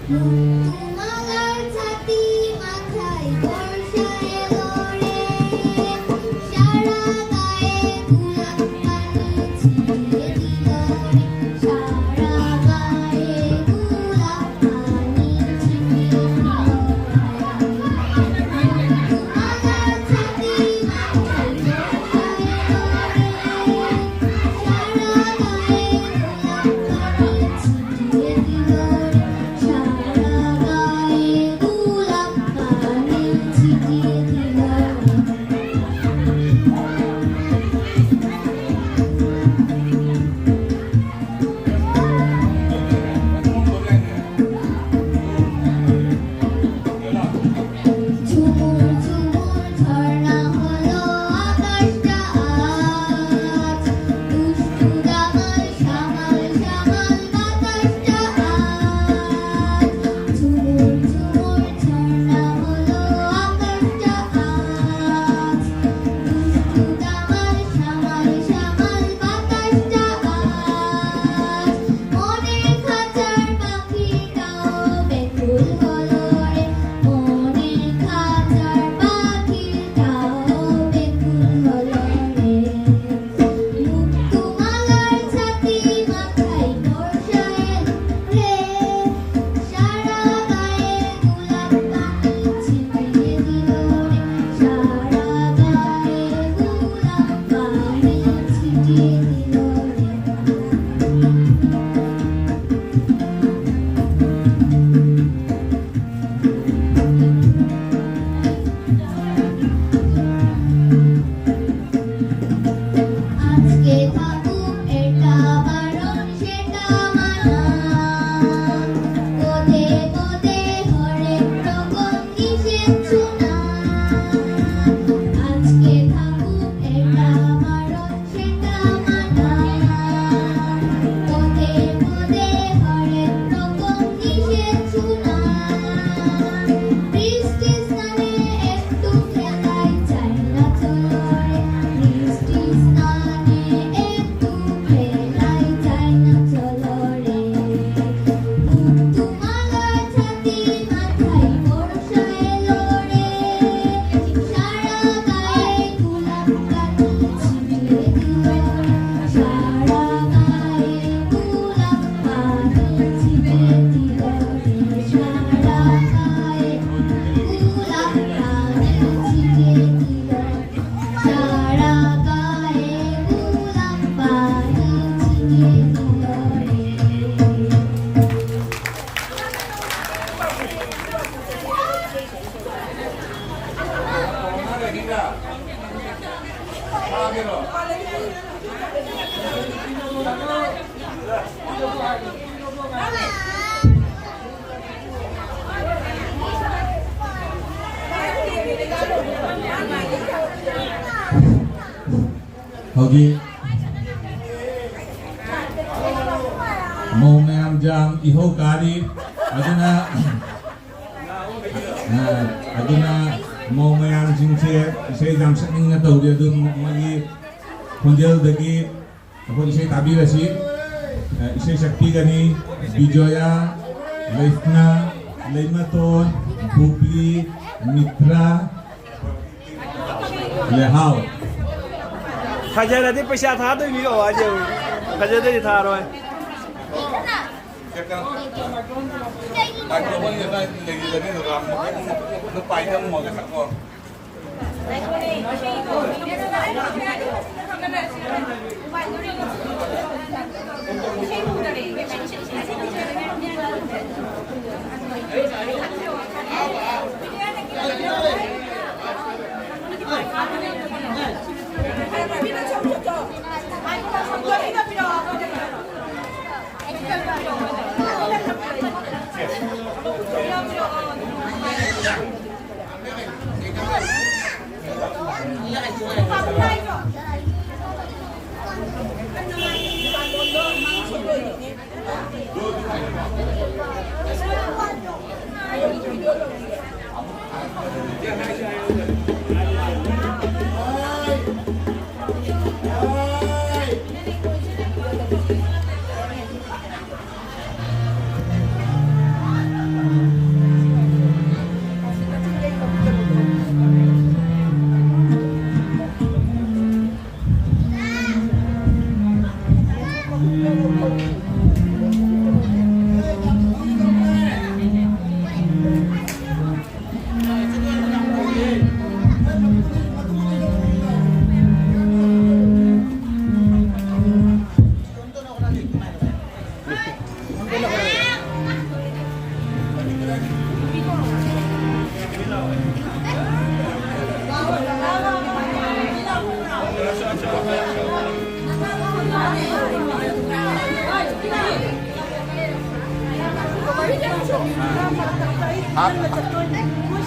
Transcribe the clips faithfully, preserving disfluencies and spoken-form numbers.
তোমার ছাতি মাথায় বর্ষা এলো রে, সারা গায়ে গোলাপ পানি ছিটিয়ে দিল রে, সারা গায়ে গোলাপ পানি ছিটিয়ে দিল রে। তোমার ছাতি মাথায় বর্ষা এলো রে, সারা গায়ে গোলাপ পানি ছিটিয়ে দিল রে, সারা ꯍꯧꯖꯤꯛ ꯃꯧ ꯃꯌꯥꯝ ꯌꯥꯝ ꯏꯍꯧ ꯀꯥꯔꯤ꯫ ꯑꯗꯨꯅ, ꯑ, ꯑꯗꯨꯅ ꯃꯧ ꯃꯌꯥꯝꯁꯤꯡꯁꯦ ꯏꯁꯩ ꯌꯥꯝ ꯁꯛꯅꯤꯡꯅ ꯇꯧꯔꯤ꯫ ꯑꯗꯨ ꯃꯣꯏꯒꯤ ꯈꯣꯟꯖꯦꯜꯗꯒꯤ ꯑꯩꯈꯣꯏ ꯏꯁꯩ ꯇꯥꯕꯤꯔꯁꯤ꯫ ꯑ, ꯏꯁꯩ ꯁꯛꯄꯤꯒꯅꯤ ꯕꯤꯖꯣꯌꯥ, ꯂꯩꯁꯅꯥ, ꯂꯩꯃꯇꯣꯟ, ꯕꯨꯕ꯭ꯂꯤ, ꯃꯤꯇ꯭ꯔꯥ, ꯂꯩꯍꯥꯎ꯫ ꯐꯖꯔꯗꯤ ꯄꯩꯁꯥ ꯊꯥꯗꯣꯏꯅꯤꯀꯣ, ꯋꯥꯁꯦ꯫ ꯐꯖꯗ꯭ꯔꯗꯤ ꯊꯥꯔꯣꯏ꯫ ꯃꯥꯏꯀ꯭ꯔꯣꯐꯣꯟ ꯉꯁꯥꯏ ꯂꯩꯔꯤꯕꯅꯤ, ꯔꯥꯝ ꯃꯈꯣꯡ ꯄꯥꯏꯅꯝꯃꯒ ꯁꯛꯑꯣ꯫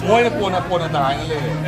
ꯃꯣꯏꯅ ꯀꯣꯟꯅ ꯀꯣꯟꯅ ꯇꯥ ꯍꯥꯏꯅ ꯂꯩꯔꯦ꯫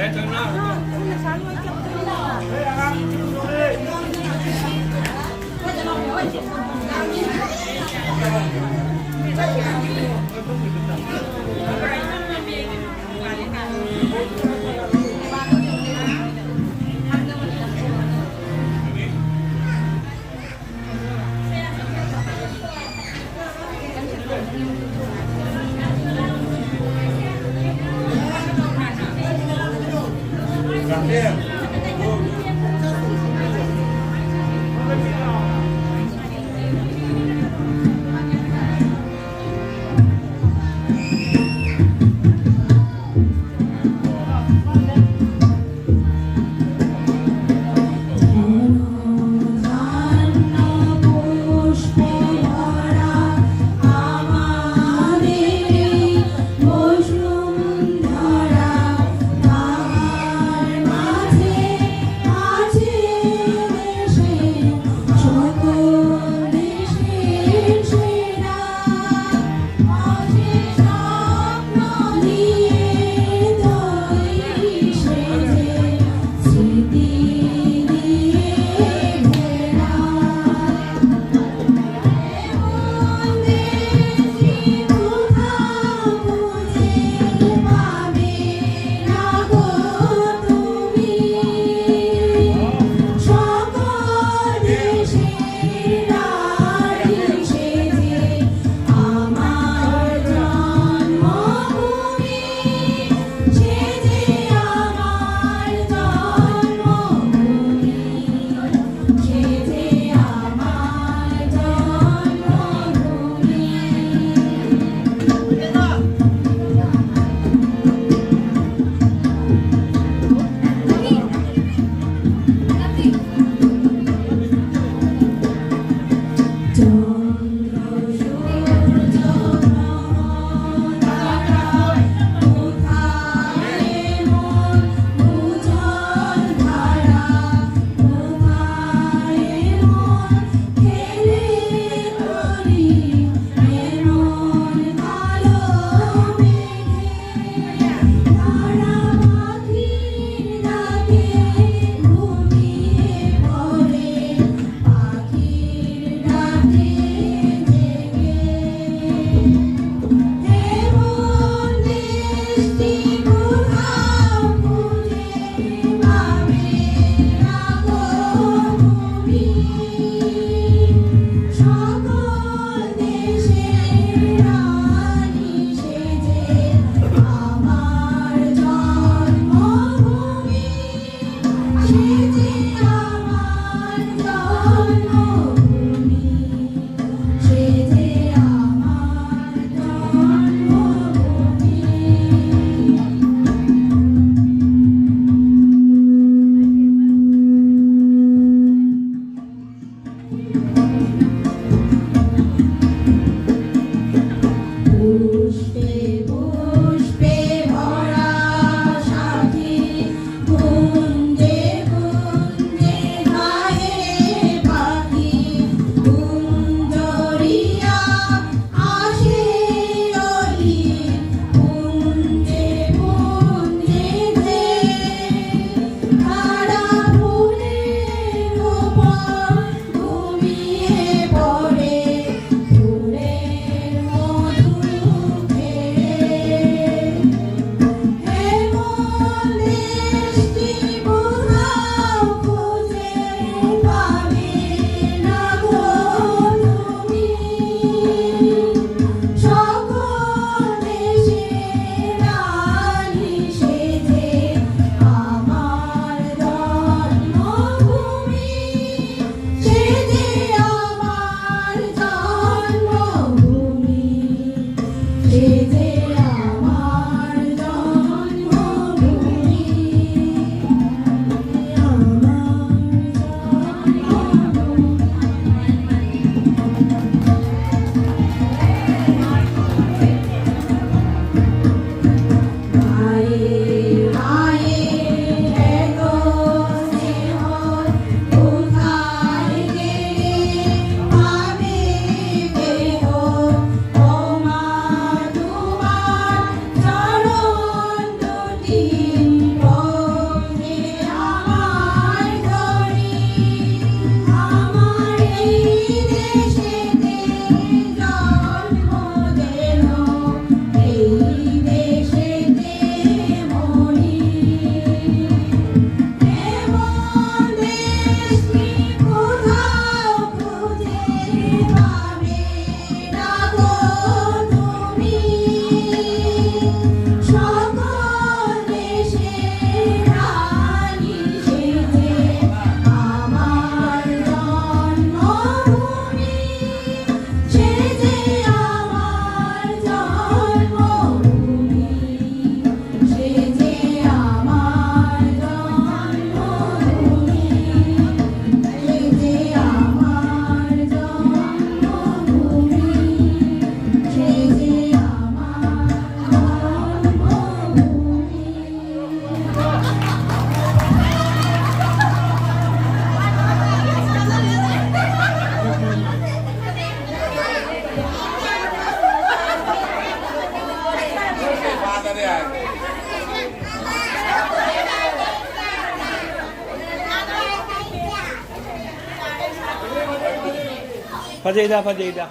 ꯐꯖꯩꯗ, ꯐꯖꯩꯗ꯫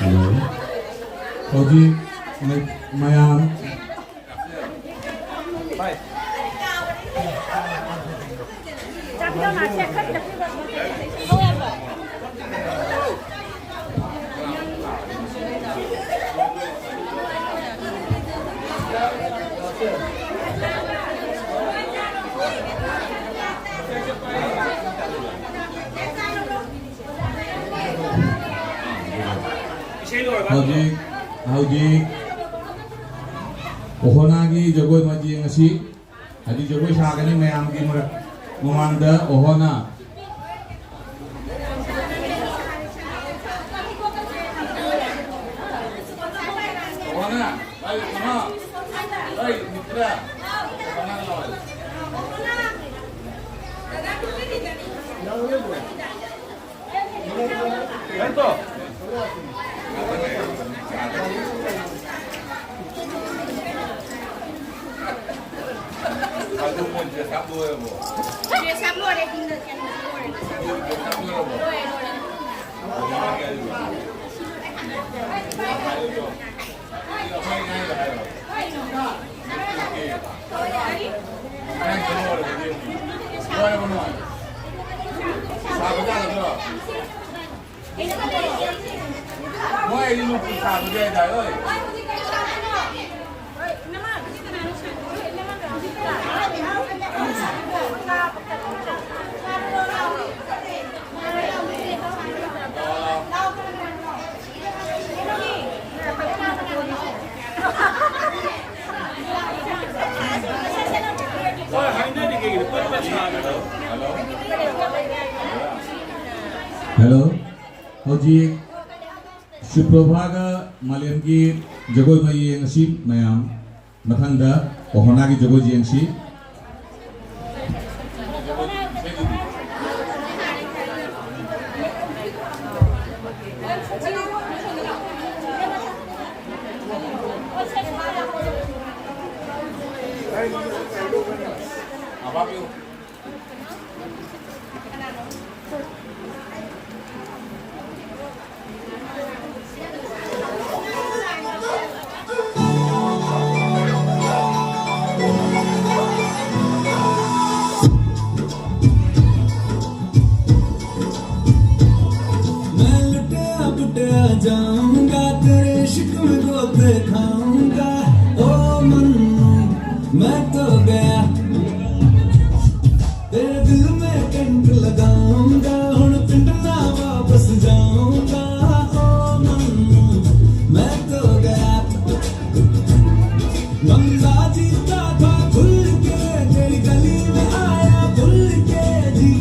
ꯍꯜꯂꯣ꯫ ꯍꯧꯖꯤꯛ ꯃ-, ꯃꯌꯥꯝ ꯍꯧꯖꯤꯛ, ꯍꯧꯖꯤꯛ ꯑꯣꯍꯣꯅꯥꯒꯤ ꯖꯒꯣꯏ ꯃꯇꯦꯛ ꯑꯁꯤ ꯍꯧꯖꯤꯛ ꯖꯒꯣꯏ ꯁꯥꯒꯅꯤ ꯃꯌꯥꯝꯒꯤ ꯃꯔꯛ-, ꯃꯃꯥꯡꯗ ꯑꯣꯍꯣꯅꯥ꯫ ꯑꯣꯍꯣꯅꯥ, ꯑꯩ ꯏꯃꯥ, ꯑꯩ ꯃꯤꯇ꯭ꯔ, ꯑꯣꯍꯣꯅꯥ ꯂꯥꯛꯑꯣ꯫ Dress up ꯂꯣꯏꯔꯦ, ꯀꯩꯅꯣ ꯂꯣꯏꯔꯦ, dress up ꯂꯣꯏꯔꯦ꯫ ꯂꯣꯏꯔꯦ, ꯂꯣꯏꯔꯦ꯫ Hello, ꯍꯧꯖꯤꯛ ꯁꯨꯄ꯭ꯔꯚꯥꯒ ꯃꯥꯂꯦꯝꯒꯤ ꯖꯒꯣꯏ ꯃꯌꯦꯡ ꯑꯁꯤ ꯃꯌꯥꯝ ꯃꯊꯪꯗ ꯑꯣꯍꯣꯅꯥꯒꯤ ꯖꯒꯣꯏ ꯌꯦꯡꯁꯤ꯫ मैं लुटिया पुटिया जाऊंगा, तेरे इश्क में गोते खाऊंगा। ओ मन, मैं तो गया, तेरे दिल में tent लगाऊंगा। हुण पिंड ना वापस जाऊंगा। ओ मन, मैं तो गया। बंदा जीता था खुल के, तेरी गली में आया भूल के जी।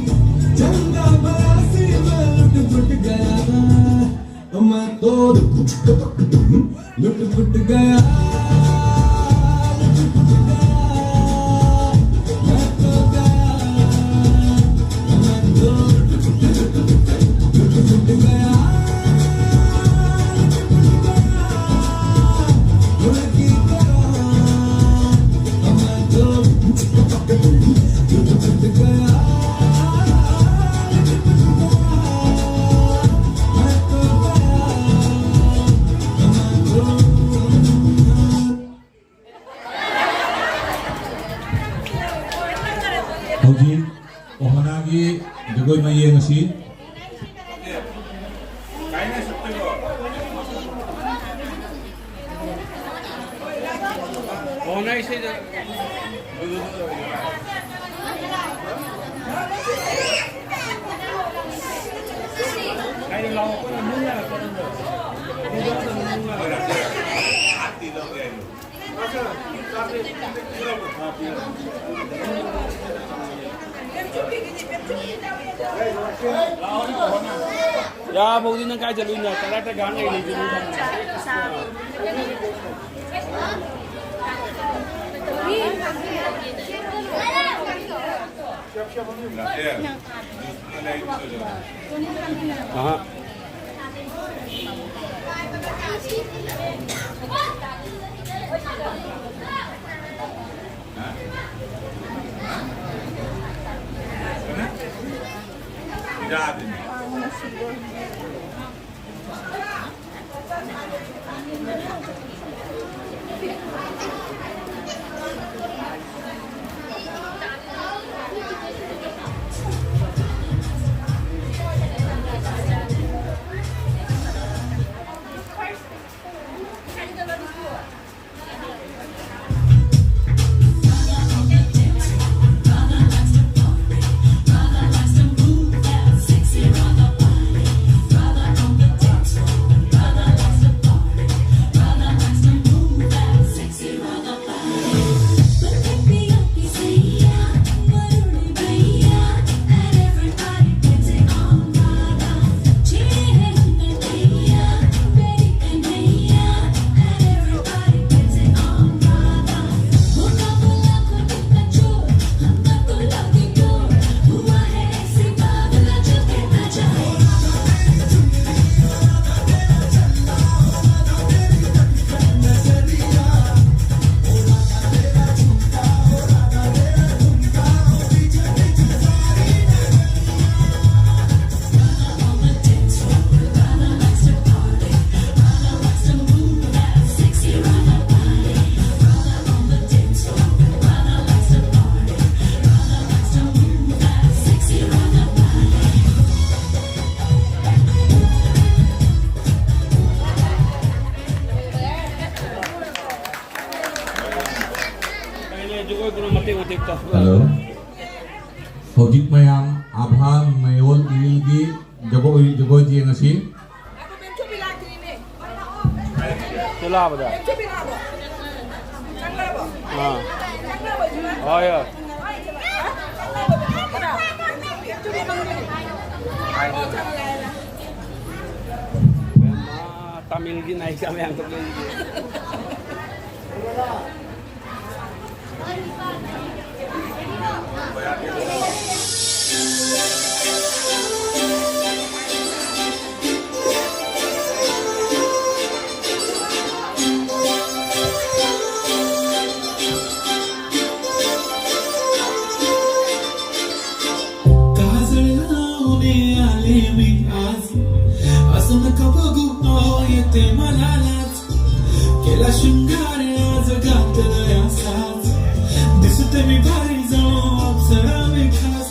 चंगा भला सी मैं लुट पुट गया। मैं तो लुट पुट गया, लुट पुट गया, मैं तो गया, मैं तो लुट पुट गया, लुट पुट गया, मुड़ की तरह मैं तो लुट पुट गया। ꯍꯧꯖꯤꯛ ꯑꯣꯍꯅꯥꯒꯤ ꯖꯒꯣꯏ ꯃꯌꯦꯡ ꯑꯁꯤ ꯑꯣꯍꯅꯥ ꯏꯁꯩꯗ ꯌꯥ ꯐꯧꯗꯤ ꯅꯪ ꯀꯥꯏ ꯆꯠꯂꯨꯏꯅꯣ? ꯀꯗꯥꯏꯗ ꯒꯥꯡ ꯂꯩꯔꯤꯒꯦ ꯅꯪ? ꯍꯜꯂꯣ꯫ ꯍꯧꯖꯤꯛ ꯃꯌꯥꯝ ꯑꯥꯚꯥ ꯃꯌꯣꯜ ꯏꯔꯤꯜꯒꯤ ꯖꯒꯣꯏ, ꯖꯒꯣꯏ ꯌꯦꯡꯉꯁꯤ꯫ ꯆꯨꯂꯥꯕꯗ꯫ ꯑꯥ꯫ ꯍꯣꯏ, ꯍꯣꯏ꯫ ꯇꯥꯃꯤꯜꯒꯤ ꯅꯥꯏꯀꯥ ꯃꯌꯥꯝ ꯊꯣꯛꯂꯛꯏꯁꯦ꯫ आले मी आज, असं नका बघू, अहो येते मला लाज. केला शृंगार आज घातलाय असाच, दिसते मी भारी जणू अप्सरा मी खास.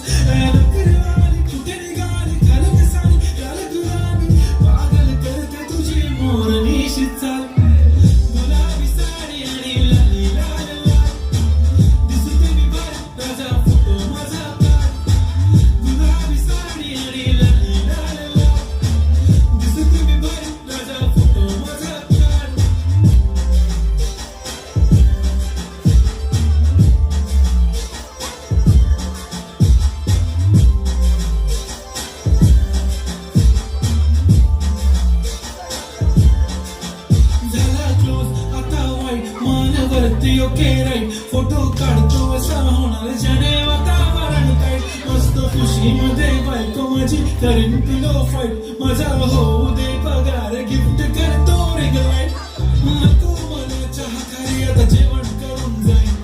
नखरेवाली कुठे निघाली, घालत साडी घालत गुलाबी, पागल करते तुझी मोरणीशी चाल. गुलाबी साडी आणि लाली लाल लाल, दिसते मी भारी राजा फोटो माझा काढ. गुलाबी साडी आणि लाली लाल लाल, दिसते मी भारी राजा फोटो माझा काढ. झाला क्लोज आता वाईट, मानवरती ओके राईट, फोटो काढतो असा होणार जणे वातावरण टाईट. मस्त खुशीमध्ये बायको माझी करेन पिलो फाईट, माझा होऊ दे पगार गिफ्ट करतो रिंग लाईट. नको मला चहा खाली आता जेवण करून जाईन,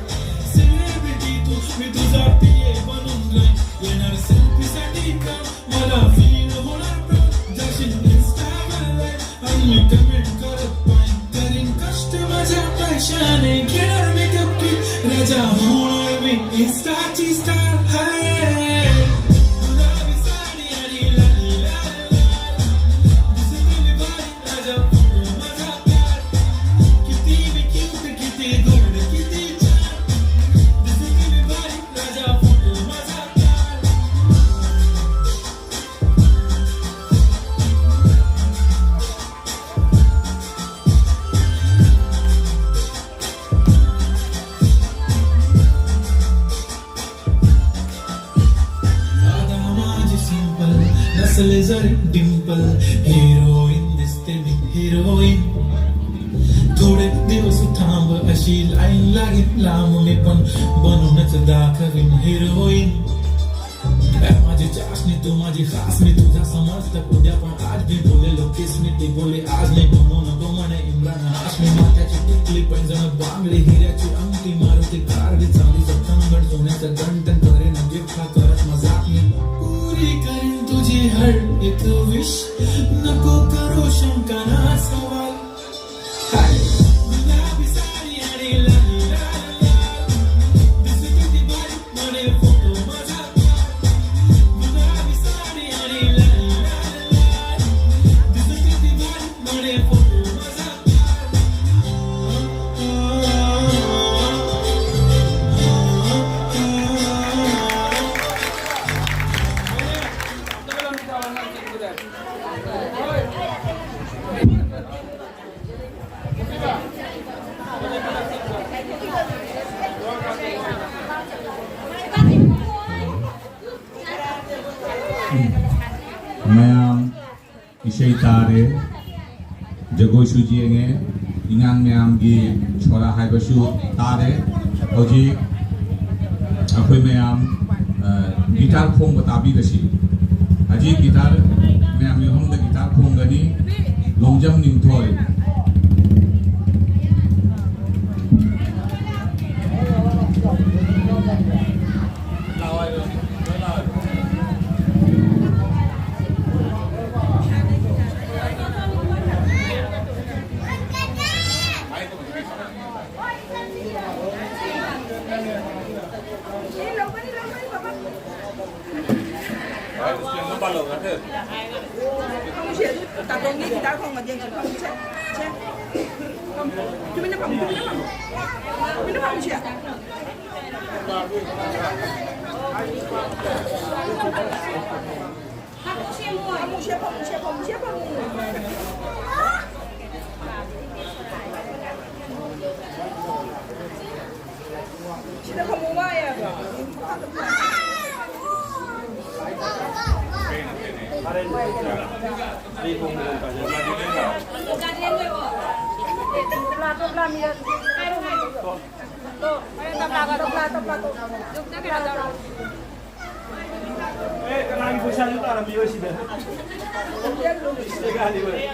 सेलिब्रिटी तू मी तुझा पीए बनून राहीन. येणार सेल्फी साठी का मला फील होणार ब्रो, जाशील इंस्टावर लाईव्ह आणि मी कमेंट करत पाईन. करीन कष्ट माझ्या पैशाने, घेणार मेकअप किट राजा, होणार मी इंस्टाची स्टार. हाय गुलाबी साडी आणि लाली लाल लाल, दिसते मी भारी राजा फोटो माझा काढ. किती मी क्यूट, किती गोड, किती छान, दिसते मी भारी राजा फोटो माझा काढ. दादा माझी सिंपल, नसले जरी डिंपल, हिरोईन दिसते मी हिरोईन. थोडे दिवस थांब, अशी लाईन लागेल लांब, मी पण बनूनच दाखवीन हिरोईन. ए, माझी चाशनी तू माझी खास, मी तुझा समजता उद्या पण आज भी बोले लोकेश मी ती बोले आज नाही बनू नको म्हणे इम्रान हाशमी. माथ्याची टिकली पैंजण बांगडी हिऱ्याची अंगठी मारुती कार बी चांदीचं कंगण सोन्याचं गंटन करे ना गिफ्ट हा करत मजाक मी पुरी करीन तुझे हर एक विश, नको करू शंका ना सवाल. हाय. गुलाबी साडी आणि लाली लाल लाल. दिसते ती बारीक म्हणे फोटो माझा. गुलाबी साडी आणि लाली लाल लाल. दिसते ती बारीक म्हणे फोटो माझा. ꯃꯌꯥꯝ ꯏꯁꯩ ꯇꯥꯔꯦ, ꯖꯒꯣꯏꯁꯨ ꯌꯦꯡꯉꯦ, ꯏꯉꯥꯡ ꯃꯌꯥꯝꯒꯤ ꯁꯣꯔꯥ ꯍꯥꯏꯕꯁꯨ ꯇꯥꯔꯦ꯫ ꯍꯧꯖꯤꯛ ꯑꯩꯈꯣꯏ ꯃꯌꯥꯝ, ꯑ, ꯒꯤꯇꯥꯔ ꯈꯣꯡꯕ ꯇꯥꯕꯤꯔꯁꯤ꯫ ꯍꯧꯖꯤꯛ ꯒꯤꯇꯥꯔ ꯃꯌꯥꯝꯒꯤ ꯃꯐꯝꯗ ꯒꯤꯇꯥꯔ ꯈꯣꯡꯒꯅꯤ ꯂꯣꯡꯖꯝ ꯅꯤꯡꯊꯣꯏ꯫ ꯐꯝꯃꯨꯁꯦ, ꯇꯥꯇꯣꯟꯒꯤ ꯒꯤꯇꯥꯔ ꯈꯣꯡꯉꯗꯤ ꯌꯦꯡꯁꯤ꯫ ꯐꯝꯃꯨꯁꯦ, ꯁꯦ꯫ ꯐꯝꯃꯨ꯫ ꯇꯨꯃꯤꯟꯅ ꯐꯝꯃꯨ, ꯇꯨꯃꯤꯟꯅ ꯐꯝꯃꯨ꯫ ꯇꯨꯃꯤꯟꯅ ꯐꯝꯃꯨꯁꯦ꯫ ꯐꯝꯃꯨꯁꯦ, ꯐꯝꯃꯨꯁꯦ, ꯐꯝꯃꯨꯁꯦ, ꯐꯝꯃꯨ꯫ ꯁꯤꯗ ꯐꯝꯃꯣ ꯋꯥꯏꯌꯦꯕ꯫ ꯑꯦ, ꯀꯅꯥꯒꯤ ꯄꯩꯁꯥꯁꯨ ꯇꯥꯔꯝꯃꯤꯔꯣꯏ ꯁꯤꯗ? ꯁꯤꯗ ꯒꯥꯔꯤ ꯑꯣꯏꯔꯦ꯫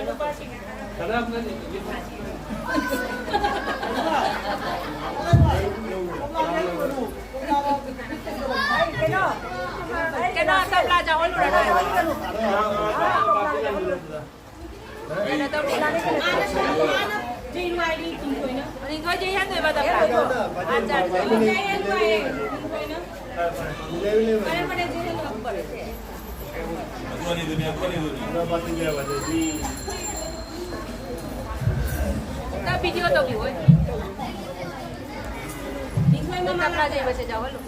ꯀꯩꯅꯣ, ꯇꯕ꯭ꯂꯥ ꯆꯥꯍꯜꯂꯨꯔꯣ? ꯀꯩꯅꯣ ꯇꯧꯔꯤ? ꯔꯤꯡꯈꯣꯏꯁꯦ ꯏꯍꯟꯗꯣꯏꯕ ꯇꯕ꯭ꯂꯥ? ꯑꯠꯆꯥ, ꯑꯠꯆꯥ꯫ ꯅꯪ ꯚꯤꯗꯤꯑꯣ ꯇꯧꯕꯤꯌꯣ꯫ ꯇꯞꯅ ꯌꯩꯕꯁꯦ ꯌꯥꯎꯍꯜꯂꯨ꯫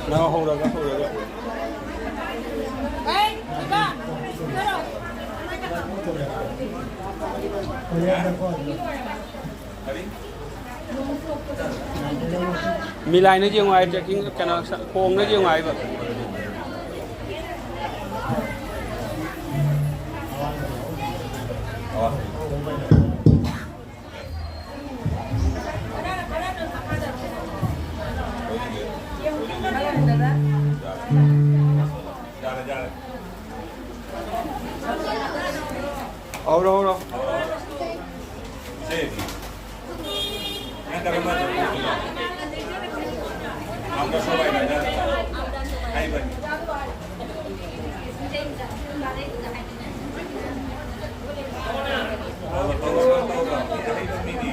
ꯅꯪ ꯍꯧꯔꯒ, ꯍꯧꯔꯒ꯫ ꯃꯤꯂꯥꯏꯅ ꯌꯦꯡꯉꯨ ꯍꯥꯏ, ꯇ꯭ꯔꯦꯛꯀꯤꯡ ꯀꯩꯅꯣ, ꯈꯣꯡꯅ ꯌꯦꯡꯉꯨ ꯍꯥꯏꯕ꯫ ꯌꯥꯔꯦ, ꯌꯥꯔꯦ꯫ ꯍꯧꯔꯣ, ꯍꯧꯔꯣ꯫ ꯁꯦ꯫ ꯅꯪ ꯀꯔꯝꯕ ꯆꯠꯄꯅꯣ? ꯑꯃꯨꯛꯀ ꯁꯣꯏ ꯍꯥꯏꯕꯅꯤ꯫ ꯇꯧꯔꯣ, ꯇꯧꯔꯣ, ꯇꯧꯔꯣ, ꯇꯧꯔꯣ꯫ ꯑꯍꯩꯕ ꯃꯤꯅꯤ꯫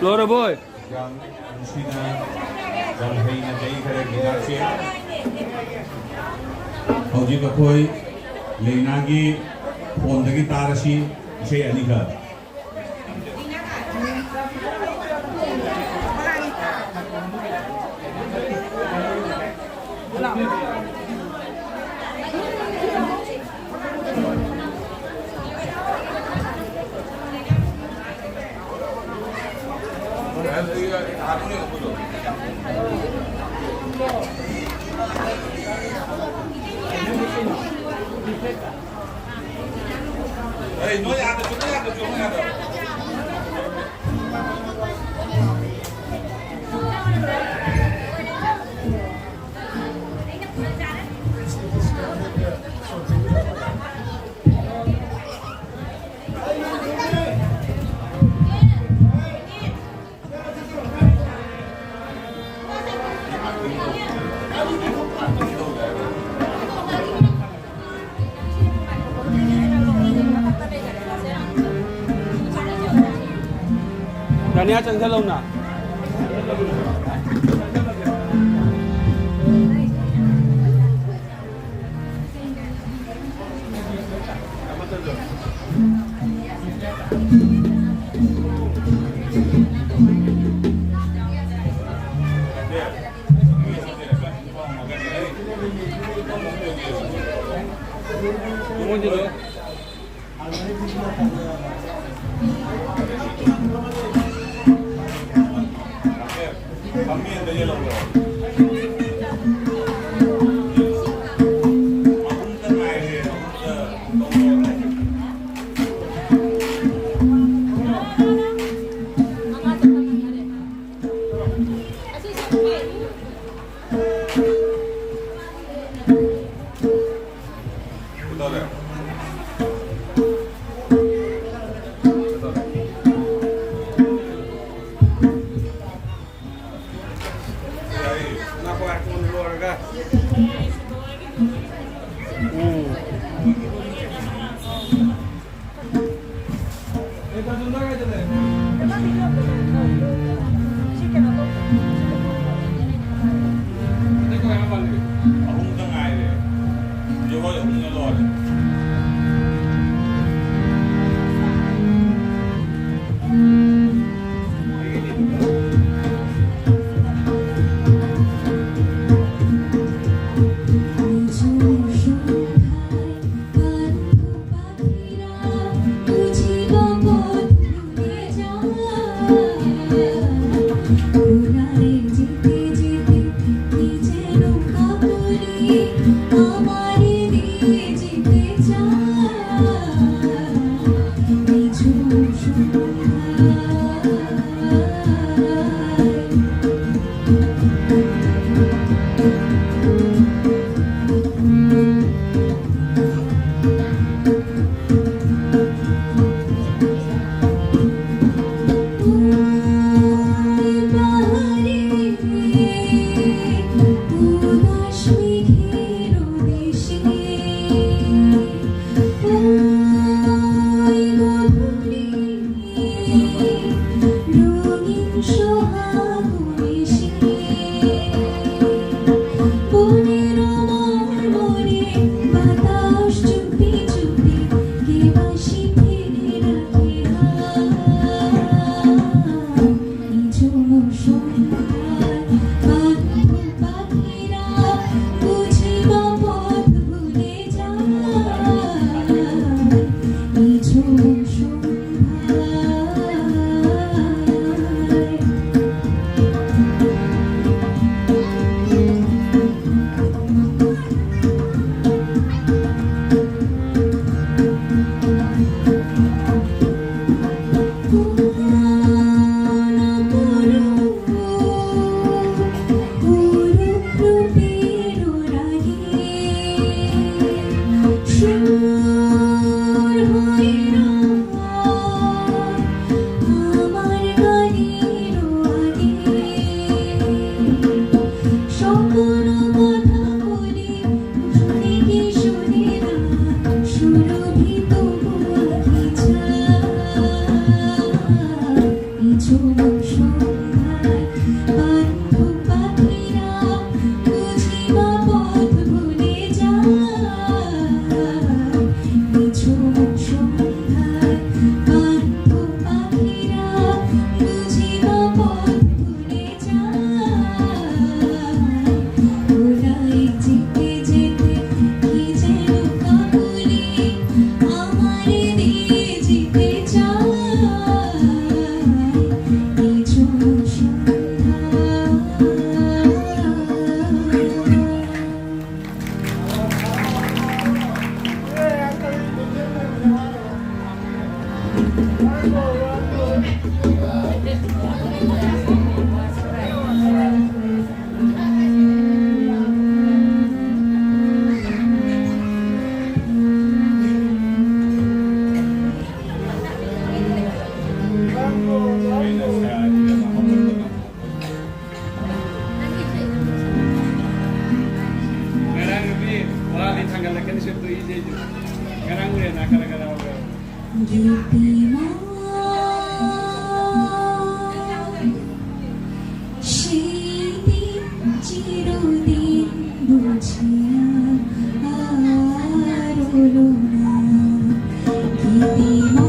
ꯂꯣꯏꯔꯕꯣꯏ? ꯌꯥꯝ ꯅꯨꯡꯁꯤꯅ, ꯌꯥꯝ ꯍꯩꯅ ꯂꯩꯈꯔꯦ ꯃꯤꯗꯥꯁꯦ꯫ ꯍꯧꯖꯤꯛ ꯑꯩꯈꯣꯏ ꯂꯩꯅꯥꯒꯤ ꯐꯣꯟꯗꯒꯤ ꯇꯥꯔꯁꯤ ꯏꯁꯩ ꯑꯅꯤꯈꯛ꯫ ꯔꯥꯅꯤꯌꯥ, ꯆꯪꯁꯜꯂꯧꯅ꯫ দোলায় যেতে যেতে কি যেন কাকলি আমারে দিয়ে যেতে চায়। নিঝুম সন্ধ্যায়। স্মৃতি মা, সেদিন চিরদিন বুঝিয়া আর হলো না। গীতিমা,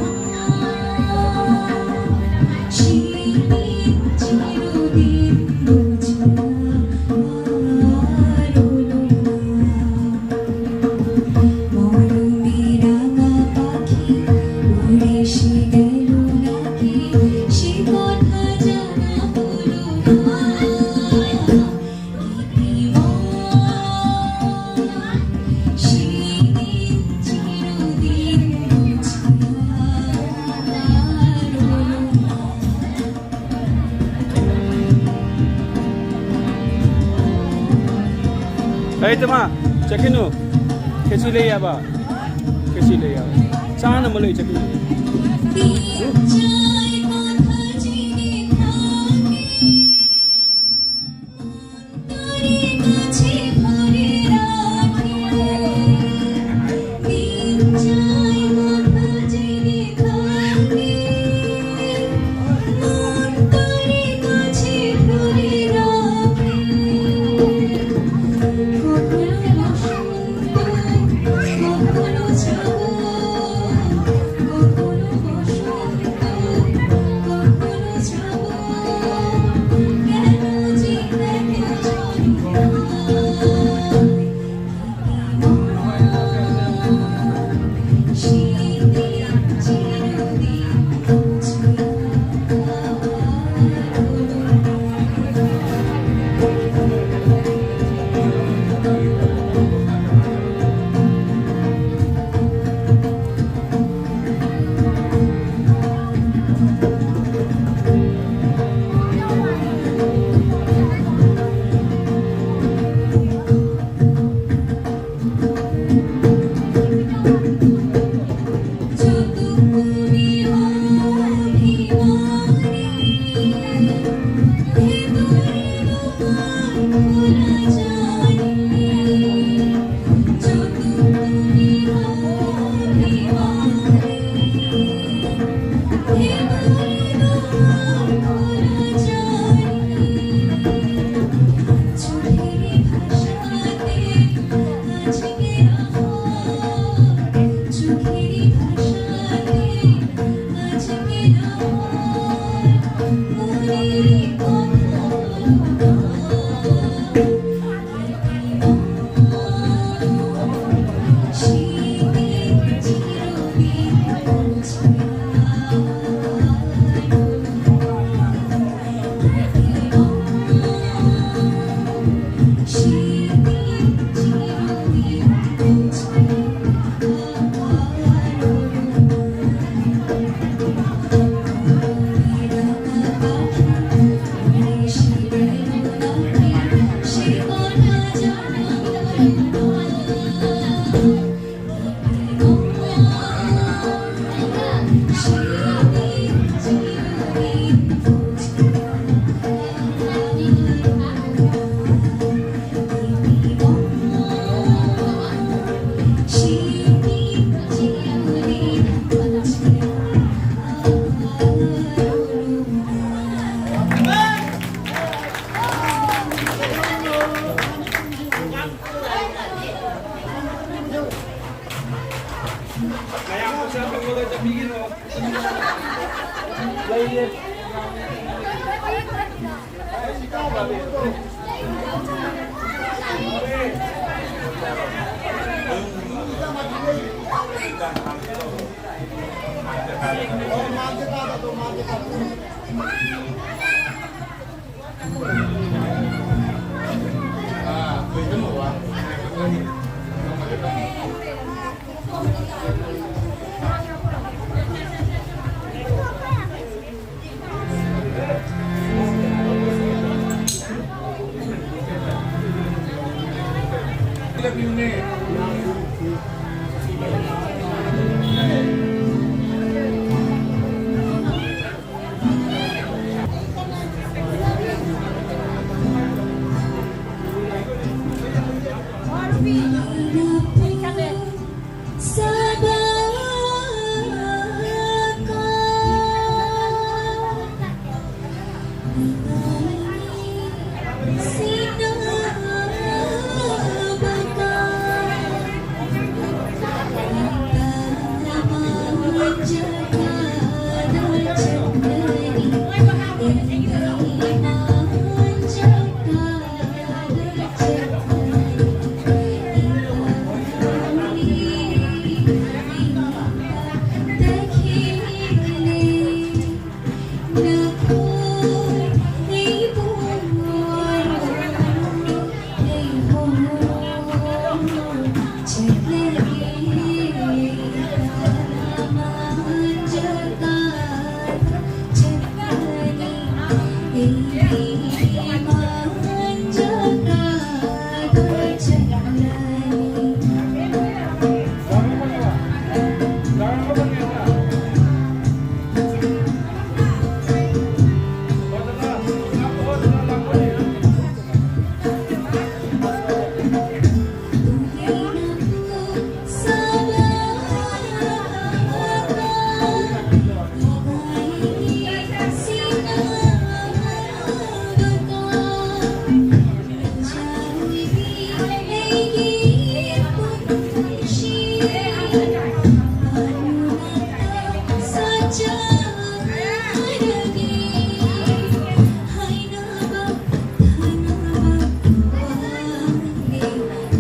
সেদিন চিরদিন বুঝিয়া আর হলো না। মরমে রাঙা পাখি উড়ে সে গেল নাকি, সে কথা জানা হলো না। গীতিমা, সেদিন চিরদিন বুঝিয়া আর হলো না। ꯑꯩ ꯇꯃ ꯆꯠꯈꯤꯅꯨ꯫ ꯈꯦꯆꯤ ꯂꯩ ꯍꯥꯏꯕ꯫ ꯈꯦꯆꯤ ꯂꯩ ꯍꯥꯏꯕ꯫ ꯆꯥꯅꯕ ꯂꯩ, ꯆꯠꯈꯤꯅꯨ꯫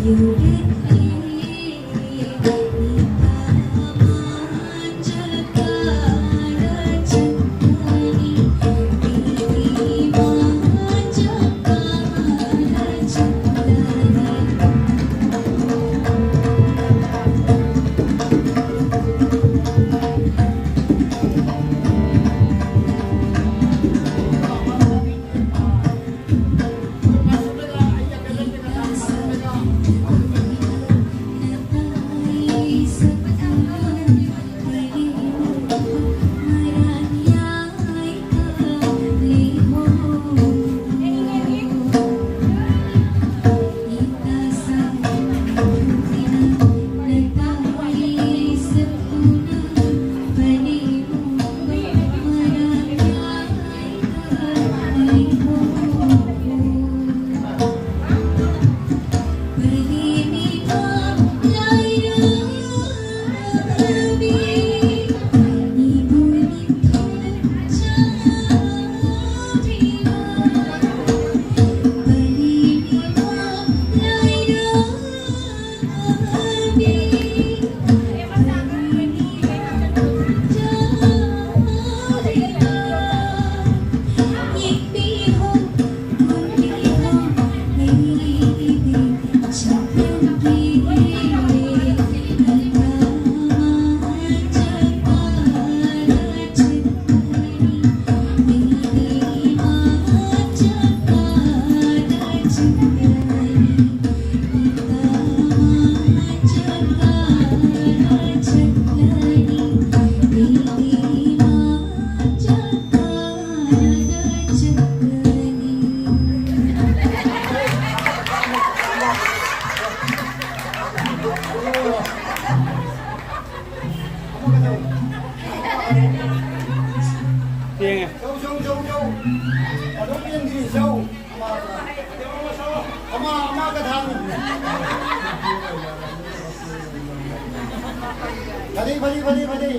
ꯌꯦꯡꯉꯦ꯫ ꯌꯧ, ꯌꯧ, ꯌꯧ, ꯌꯧ꯫ ꯑꯗꯨꯝ ꯌꯦꯡꯗ꯭ꯔꯤ, ꯌꯧ꯫ ꯑꯃ, ꯑꯃ, ꯑꯃꯒ ꯊꯥꯡ꯫ ꯐꯗꯤ, ꯐꯗꯤ, ꯐꯗꯤ, ꯐꯗꯤ꯫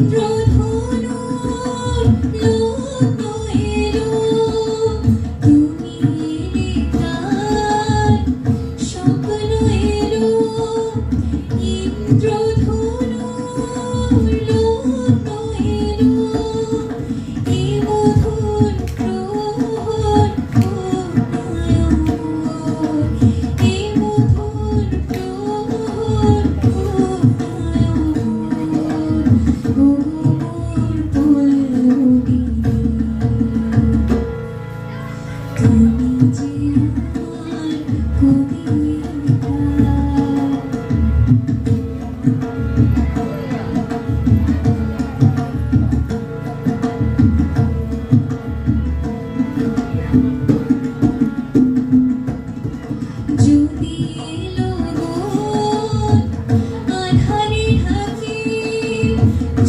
ইন্দ্রধনুর লগ্ন এলো, তুমি তার স্বপ্ন এলো। ইন্দ্রধনুর লগ্ন এলো, এ মধুর প্রহর ঘুমায় অমর, এ মধুর প্রহর ঘুমায় অমর। ও মোর পল্লবিনী, তুমি যে আমার কবিতা। যদি এলো মন আধারে ঢাকে,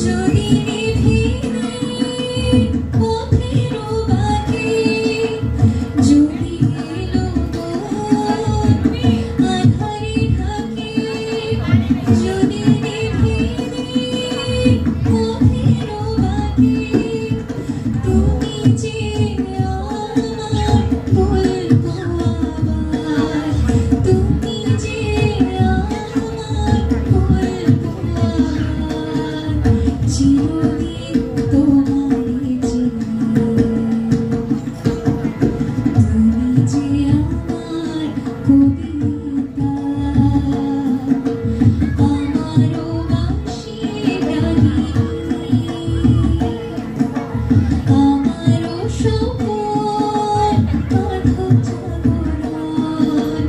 যদি নিভে দেয় পথের বাঁকে, যদি এলো মন আধারে ঢাকে, যদি নিভে দেয় পথের বাঁকে, তুমি যে আমার বলবো আবার, তুমি যে আমার বলবো আবার, চিরদিন তোমায় চিনি। তুমি যে আমার কবিতা, আমারও বাঁশি রাগিনী, আমারও স্বপন, বাঁধো জাগরণ,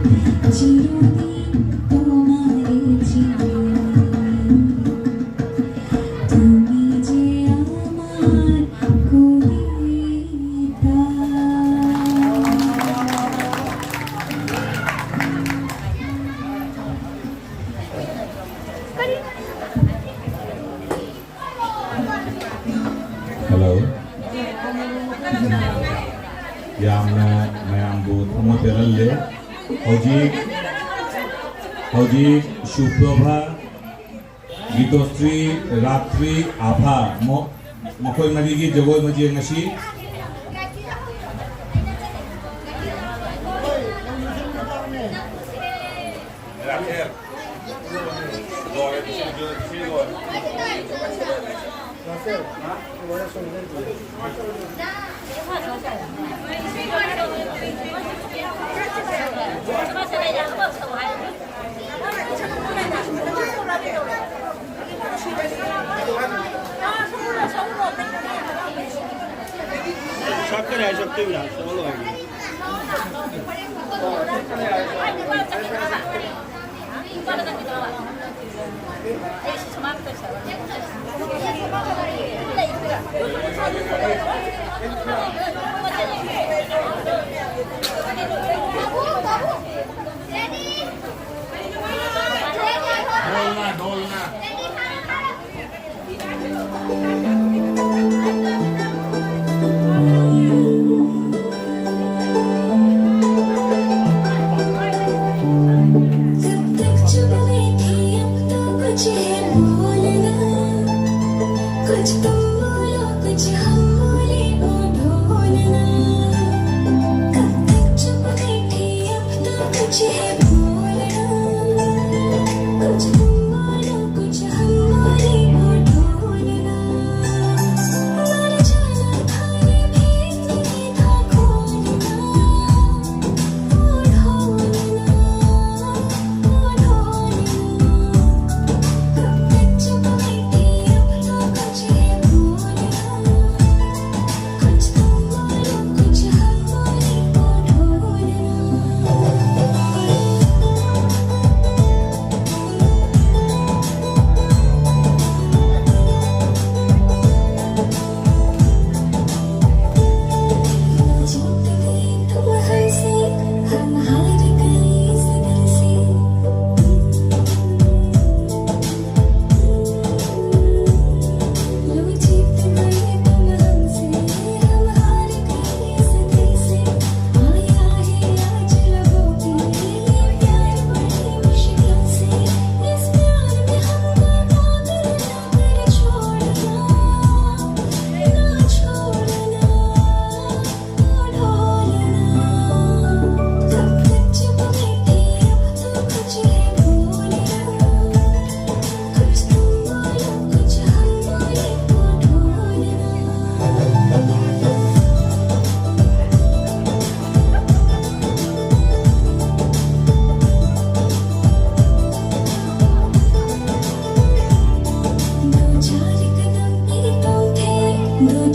চিরদিন তোমায় চিনি। তুমি যে আমার কবিতা। Hello. ꯌꯥꯝꯅ ꯃꯌꯥꯝꯕꯨ ꯊꯃꯣꯏ ꯄꯦꯜꯍꯜꯂꯦ꯫ ꯍꯧꯖꯤꯛ, ꯍꯧꯖꯤꯛ ꯁꯨꯄ꯭ꯔꯚꯥ ꯒꯤꯇꯣꯁ꯭ꯔꯤ, ꯔꯥꯇ꯭ꯔꯤ, ꯑꯥꯐꯥ, ꯃꯣ-, ꯃꯈꯣꯏ ꯃꯔꯤꯒꯤ ꯖꯒꯣꯏ ꯃꯆꯦꯡ ꯑꯁꯤ ꯁꯛꯀꯅꯤ ꯍꯥꯏ ꯁꯛꯇꯣꯏꯕ, ꯁꯛꯑ ꯂꯣꯏꯔꯦ꯫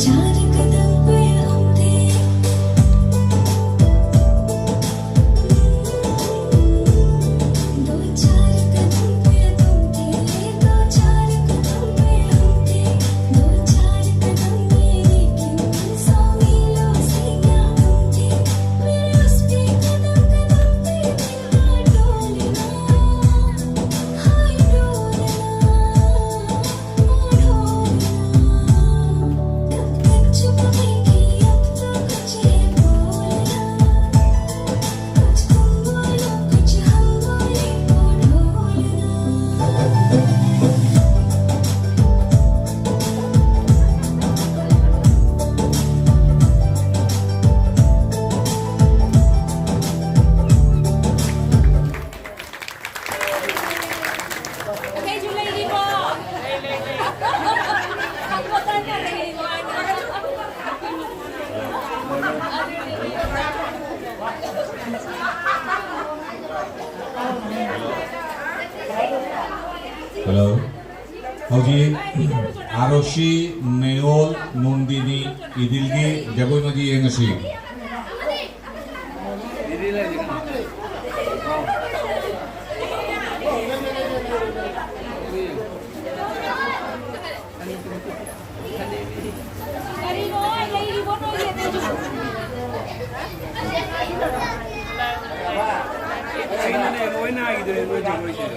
चार कदम पे हम थे, दो चार कदम पे तुम थे, दो चार कदम पे हम थे, दो चार कदम पे, लेकिन सौ मीलों से क्या कम थे। मेरे उस पे कदम कदम पे दिल का डोलना, हाय डोलना। Hello. ꯍꯧꯖꯤꯛ ꯑꯥꯔꯣꯁꯤ, ꯃꯦꯌꯣꯜ, ꯅꯣꯟꯗꯤꯅꯤ, ꯏꯗꯤꯜꯒꯤ ꯖꯒꯣꯏ ꯃꯆꯤ ꯌꯦꯡꯉꯁꯤ꯫ ꯑꯩꯅꯅꯦ ꯂꯣꯏ ꯅꯥꯏꯗ꯭ꯔꯦ ꯅꯣꯏ ꯖꯒꯣꯏꯁꯦ꯫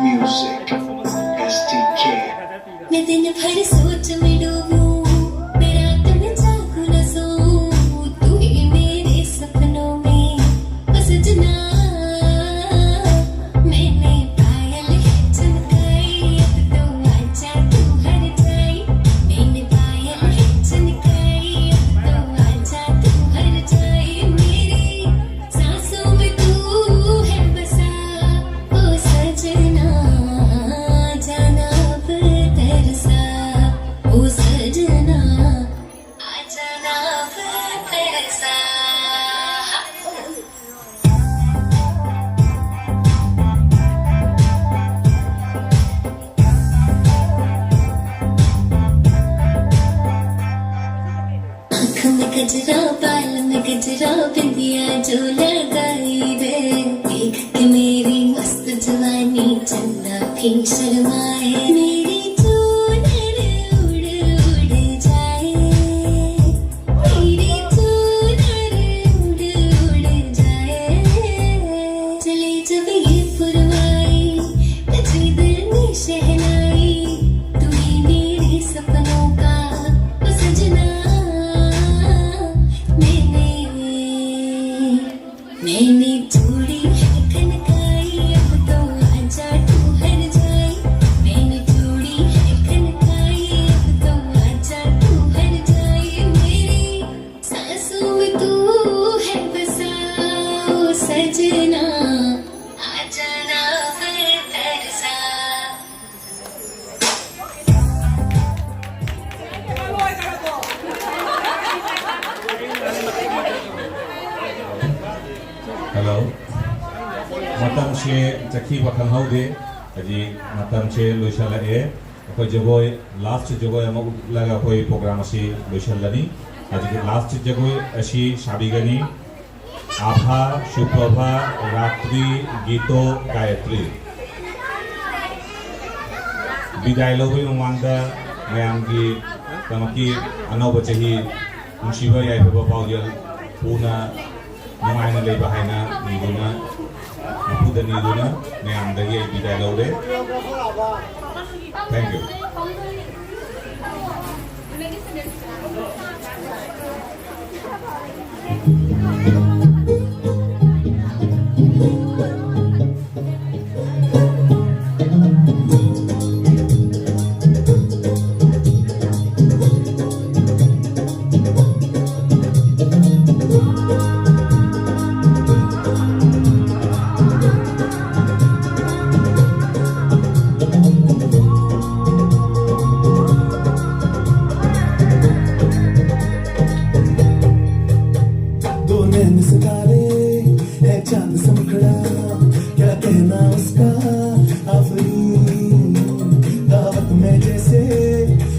Music, S T K. मैं दिन भर सोच में डूबूं, मैं रात में जागूं ना सोऊं, तू ही मेरे सपनों में, ओ सजना। मैंने पायल है चमकाई, अब तो आजा तू हर जाई। मैंने पायल है चमकाई, अब तो आजा बिंदिया जो लगाई रे, देख के मेरी मस्त जवानी, चंदा भी शर्माए। मेरी चूनर उड़ उड़ जाए, मेरी चूनर उड़ उड़ जाए। चले जब ये पुरवाई, बजे दिल में शहनाई, तू ही मेरे सपनों का वो सजना। मैंने, मैंने चूड़ी है खनकाई, अब तो आजा तू हर जाए। मैंने चूड़ी है खनकाई, अब तो आजा तू हर जाए। मेरी सांसों में तू है बसा, ओ सजना, आ जाना फिर तरसा। Hello. ꯃꯇꯝꯁꯦ ꯆꯠꯈꯤꯕ ꯈꯪꯍꯧꯗꯦ꯫ ꯍꯧꯖꯤꯛ ꯃꯇꯝꯁꯦ ꯂꯣꯏꯁꯤꯜꯂꯛꯑꯦ꯫ ꯑꯩꯈꯣꯏ ꯖꯒꯣꯏ, last ꯖꯒꯣꯏ ꯑꯃ ꯎꯠꯂꯒ ꯑꯩꯈꯣꯏ program ꯑꯁꯤ ꯂꯣꯏꯁꯤꯜꯂꯅꯤ꯫ ꯍꯧꯖꯤꯛꯀꯤ last ꯖꯒꯣꯏ ꯑꯁꯤ ꯁꯥꯕꯤꯒꯅꯤ ꯑꯥꯚꯥ ꯁꯨꯄ꯭ꯔꯚꯥ ꯔꯥꯇ꯭ꯔꯤ ꯒꯤꯇꯣ ꯒꯥꯌꯇ꯭ꯔꯤ꯫ ꯕꯤꯗꯥꯏ ꯂꯧꯕꯒꯤ ꯃꯃꯥꯡꯗ ꯃꯌꯥꯝꯒꯤꯗꯃꯛꯀꯤ ꯑꯅꯧꯕ ꯆꯍꯤ, ꯅꯨꯡꯁꯤꯕ ꯌꯥꯏꯐꯕ ꯄꯥꯎꯖꯦꯜ ꯄꯨꯅ ꯅꯨꯡꯉꯥꯏꯅ ꯂꯩꯕ ꯍꯥꯏꯅ ꯅꯤꯗꯨꯅ, ꯃꯄꯨꯗ ꯅꯤꯗꯨꯅ ꯃꯌꯥꯝꯗꯒꯤ ꯑꯩ ꯕꯤꯗꯥꯏ ꯂꯧꯔꯦ꯫ Thank you. दो नैन सितारे है चांद सा मुखड़ा, क्या कहना उसका आफरीन। दावत में जैसे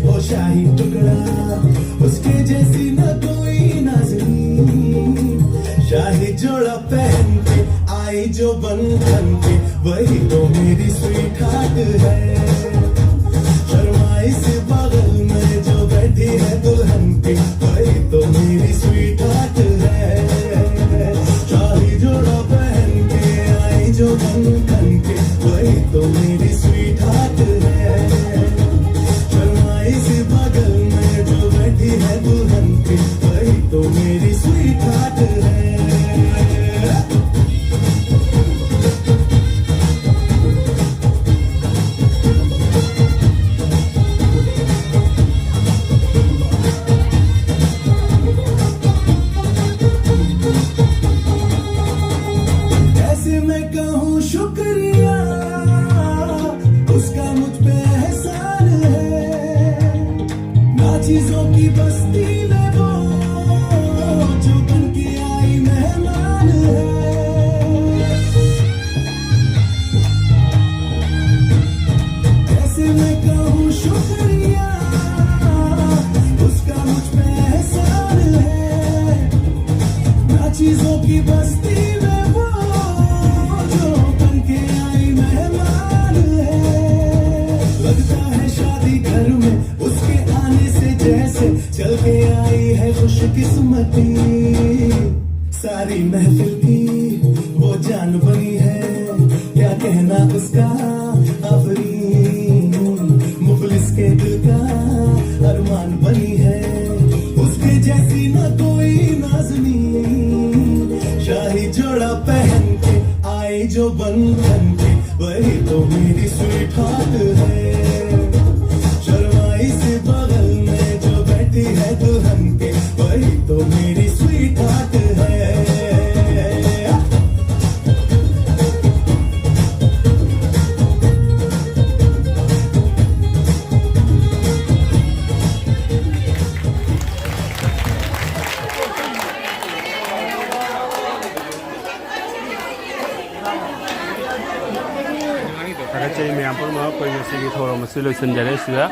हो शाही टुकड़ा, उसके जैसी ना कोई नाज़नीन। जोड़ा पहन के आई जो बन ठन के, वही तो मेरी स्वीट हार्ट है। शर्माई से बगल में जो बैठी है दुल्हन के, वही तो मेरी स्वीट हार्ट है। शाही जोड़ा पहन के आई जो बन ठन के, वही तो मेरी स्वीट हार्ट है। शर्माई से बगल में जो बैठी है दुल्हन के, वही तो मेरी स्वीट हार्ट है। कैसे मैं कहूँ शुक्रिया, उसका मुझ पे एहसान है। ना चीजों की बस्ती में वो जो बन के आई मेहमान है। कैसे मैं कहूँ शुक्रिया, उसका मुझ पे एहसान है। ना चीजों की बस्ती में वो जो बन के आई मेहमान है। लगता है शादी घर में उसके आने से जैसे चल के आई है खुशकिस्मती। सारी महफिल की वो जान बनी है, क्या कहना उसका आफरीन। मुखलिस के दिल का अरमान बनी है, उसके जैसी ना कोई नाजनी। शाही जोड़ा पहन के आई जो बन ठन के, वही तो मेरी स्वीट हार्ट है। शर्माई से बगल में जो बैठी है दुल्हन के, वही तो मेरी स्वीट हार्ट है। ꯊꯥꯒꯠꯆꯔꯤ ꯃꯌꯥꯝ ꯄꯨꯝꯅꯃꯛ꯫ ꯑꯩꯈꯣꯏ ꯉꯁꯤꯒꯤ ꯊꯧꯔꯝ ꯑꯁꯤ ꯂꯣꯏꯁꯤꯟꯖꯔꯦ ꯁꯤꯗ꯫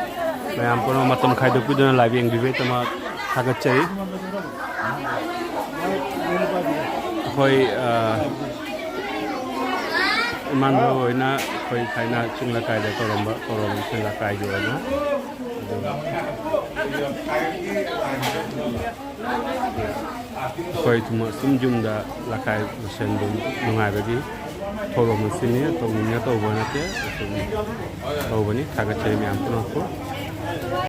ꯃꯌꯥꯝ ꯄꯨꯝꯅꯃꯛ ꯃꯇꯝ ꯈꯥꯏꯗꯣꯛꯄꯤꯗꯨꯅ live ꯌꯦꯡꯕꯤꯕꯒꯤꯗꯃꯛ ꯊꯥꯒꯠꯆꯔꯤ꯫ ꯑꯩꯈꯣꯏ, ꯑ, ꯏꯃꯥꯟꯅꯕ ꯍꯣꯏꯅ ꯑꯩꯈꯣꯏ ꯊꯥꯏꯅ ꯆꯤꯡ ꯂꯀꯥꯏꯗ ꯇꯧꯔꯝꯕ ꯊꯧꯔꯝꯁꯦ ꯂꯀꯥꯏꯒꯤ ꯑꯣꯏꯅ꯫ ꯑꯗꯨꯒ ꯑꯩꯈꯣꯏ ꯁꯨꯝ ꯑꯁꯨꯝ ꯌꯨꯝꯗ ꯂꯀꯥꯏ ꯃꯁꯦꯟ ꯑꯗꯨꯝ ꯅꯨꯡꯉꯥꯏꯕꯒꯤ ꯊꯧꯔꯝ ꯑꯁꯤꯅꯤ, ꯇꯧꯅꯤꯡꯅ ꯇꯧꯕ ꯅꯠꯇꯦ꯫ ꯑꯁꯨꯝ ꯇꯧꯕꯅꯤ꯫ ꯊꯥꯒꯠꯆꯔꯤ ꯃꯌꯥꯝ ꯄꯨꯝꯅꯃꯛꯄꯨ꯫